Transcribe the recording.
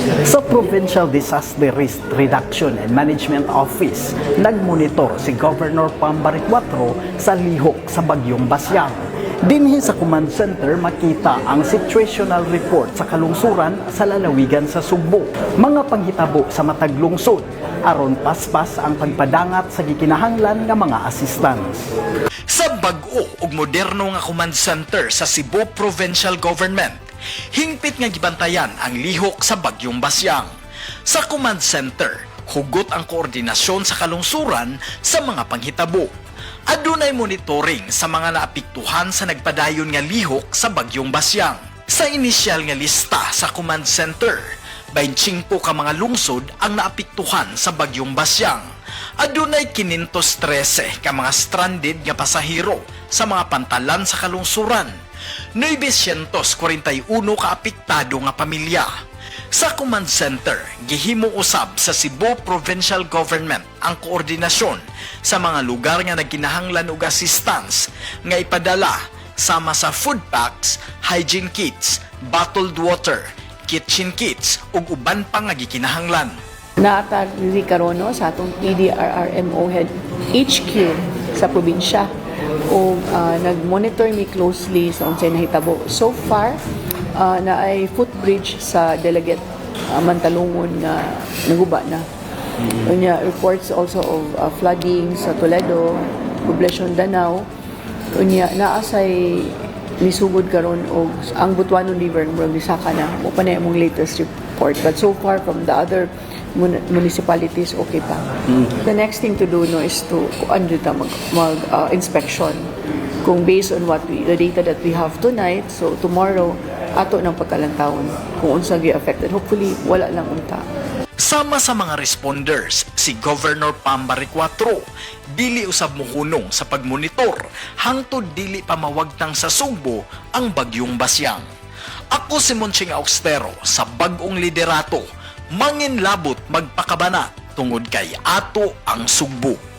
Sa Provincial Disaster Risk Reduction and Management Office, nagmonitor si Governor Pam Baricuatro sa lihok sa Bagyong Basyang. Dinhi sa command center, makita ang situational report sa kalungsuran sa lalawigan sa Sugbo. Mga panghitabo sa matag lungsod aron paspas ang pagpadangat sa gikinahanglan nga mga assistance. Sa bag-o ug moderno nga command center sa Cebu Provincial Government, hingpit nga gibantayan ang lihok sa Bagyong Basyang. Sa command center, hugot ang koordinasyon sa kalungsuran sa mga panghitabo. Adunay monitoring sa mga naapektuhan sa nagpadayon nga lihok sa Bagyong Basyang. Sa inisyal nga lista sa command center, 25 ka mga lungsod ang naapektuhan sa Bagyong Basyang. Adunay 513 ka mga stranded nga pasahero sa mga pantalan sa kalungsuran. 941 ka apektado nga pamilya. Sa command center, gihimo usab sa Cebu Provincial Government ang koordinasyon sa mga lugar nga nagkinahanglan og assistance nga ipadala sama sa food packs, hygiene kits, bottled water, kitchen kits ug uban pa nga gikinahanglan. Naa ta diri karon, no, sa atong PDRRMO head HQ sa probinsya o nag-monitor mi closely sa unsay nahitabo. So far, naay footbridge sa Delegate Mantalungon nga naguba na. Unya, reports also of flooding sa Toledo, Poblacion, Danao. Unya, naa say nisugod karon og ang Butuanon River, murag nisaka na mo pa na imong latest report, but so far from the other municipalities, okay pa. The next thing to do, no, is to kuan ta mag inspection kung based on what we the data that we have tonight. So tomorrow ato ng pagkalantawon kung unsa gi affected. Hopefully wala lang unta. Sama sa mga responders, si Governor Pam Baricuatro, dili usab mohunong sa pagmonitor hangtod dili pa mawagtang sa Sugbo ang Bagyong Basyang. Ako si Monching Austero sa bag-ong liderato, manginlabot magpakabana tungod kay ato ang Sugbo.